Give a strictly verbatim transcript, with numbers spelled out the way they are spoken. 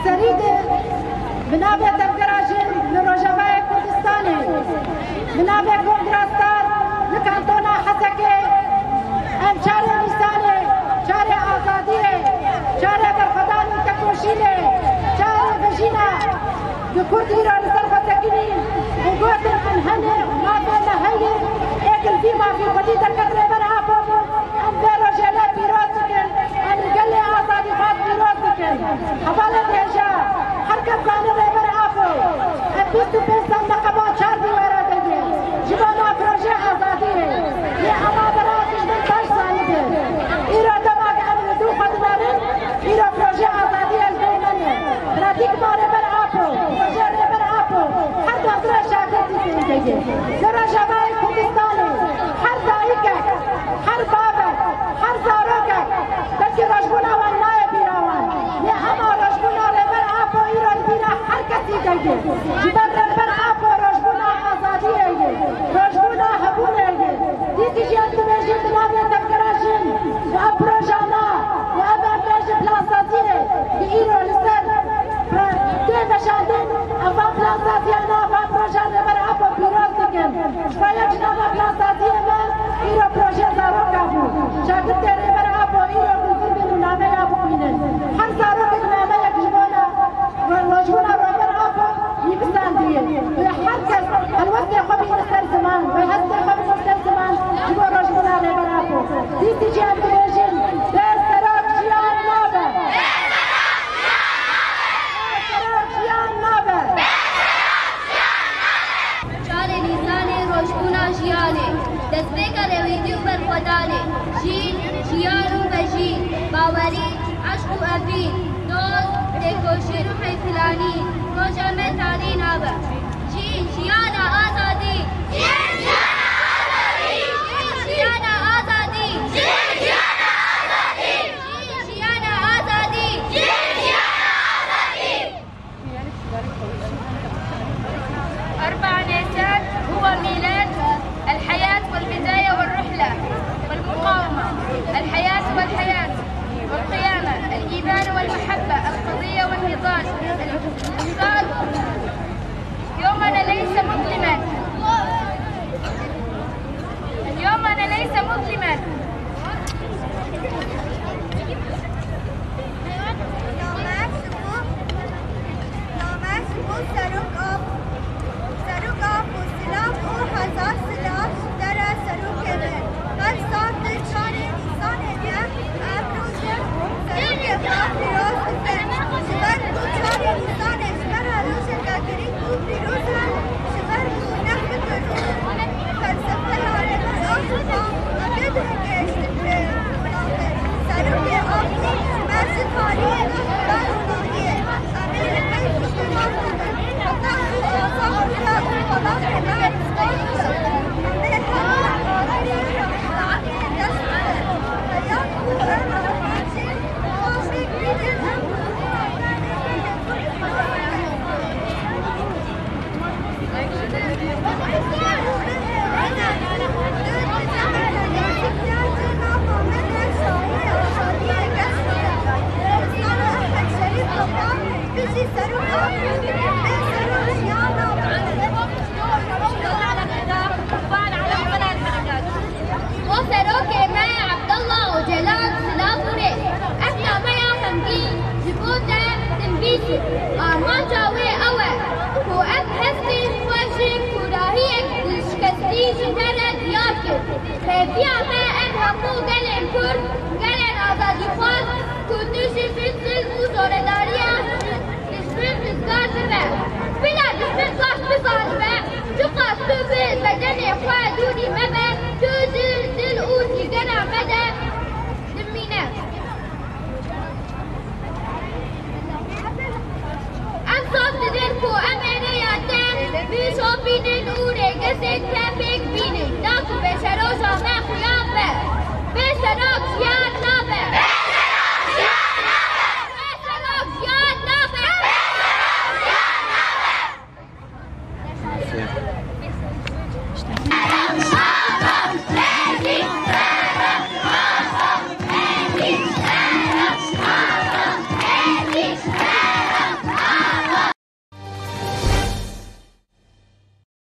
Serî de bi navê Tevgera Jin li Rojavayê Kurdistanê, bi navê Kongra Star li Kantona Hesekê, em çarê Nîsanê, çarê azadiyê, çarê berxwedan û tekoşînê, çarê vejîna di Kurd îro li ser xwe sekinîn û gotin em hene û mafê me heye, êk li vî mafî xwedî derket Rêber Apo bû. Em vê rojê me pîroz dikin, em li gelê azadîxwaz pîroz dikin. Hevalê dihêja, her kes zane Rêber Apo, em bîst û pênc sal neqeba çar dîwara de ye. Ji bo me proje azadiyê ye. Lê ema bera dijmin baş zanibe. Îro dema ke em li dû xwe dinêrin, îro proje azadiyê li dû me ne. Pratîk ma Rêber Apo, proje Rêber Apo, her dozira şagirtî têde ye. Li Rojavayê Kurdistanê, her dayikek, her bavek, her zarokek, belkî rojbûna wan nayê bîra wan. Lê hema rojbûna Rêber Apo îro li bîra her kesî de ye. Ji ber Rêber Apo rojbûna azadiyê ye. Rojbûna hebûnê ye. Dîsî jî em dibêjin bi navê Tevgera Jin û ev proja me û ev em bêjin plansaziyê ki îro li ser tê veşandin, em van plansaziyana, van proja Rêber Apo pîroz dikin. Ji xwe yek ji nava plansaziyê me îro proje zaroka bû. Şagirtê Rêber Apo îro gulfî bin û nameya bixwînin. Her zarokek nameyek ji bona ro-, rojbûna Rêber Apo nivîsandiye. Wê her kes helwestê xwe bîne ser ziman, wê hestê xwe bîne ser ziman ji bo rojbûna Rêber Apo. Dîsî jî em dibêjin, bê serok jiyan nabe. Bê serok jiyan nabe. Çarê Nîsanê rojbûna jiyanê, destpêka rêwîtî û berxwedanê, jîn, jiyan û vejîn, bawerî, eşq û evîn, doz, têkoşîn û heyfilanîn, roja me talî nabe. Jîn, jiyana azadî! Jîn, jiyana azadî! Jîn, jiyana azadî! Jîn, jiyana azadî! Jîn, jiyana azadî! أربع نيسان هو ميلاد الحياة والبداية والرحلة والمقاومة. الحياة والحياة والقيامة، الإيمان والمحبة، القضية والنضال، الإنتصار. اليوم أنا ليس مظلما. اليوم أنا ليس مظلما. Name ji bo, name ji bo serok Apo. Serok Apo, silav û hezar silav ji te re serokê min. Her sal di çarê Nîsanê de em rojê serokê xwe pîroz dikin. Ji ber ku çarê Nîsanê ji me re rojeke girîng û pîroz e, ji ber ku ne fikir û felsefeya Rêber Apo me, em ê dihêkê ji Serokê Apo, me ji tarîxê ve xwedayê. Em ê li pey piştî wan bibin. Heta ku azad bûye û welatê me rizgar bûye, em ê hemû azadiyê dest bidin. Heya ku em azad bibin, em Bo serokê me Abdullah Ocalan silav û rêz. Ev nameya xemgîn ji bo te dinivîsî. Armanca wê ew e ku ev hestên xwe ji kûrahiyek dilşikestî ji te re diyar kir. Hêviya me em hemû gelên Kurd, gelên azadîxwaz ku dijî vî zilm û zorêdariya dijmin rizgar bibe. Bila dijmin baş bizanibe, çiqas tu bi bedenê xwe dûrî mebe, tu ji dil û cîgera me de dimîne. Em zaf didin ku em ê rêya te bişopînin û rêgezên te pêk bînin, da ku pêşeroja me xuya be. Bê serok jiyan nabe. Bê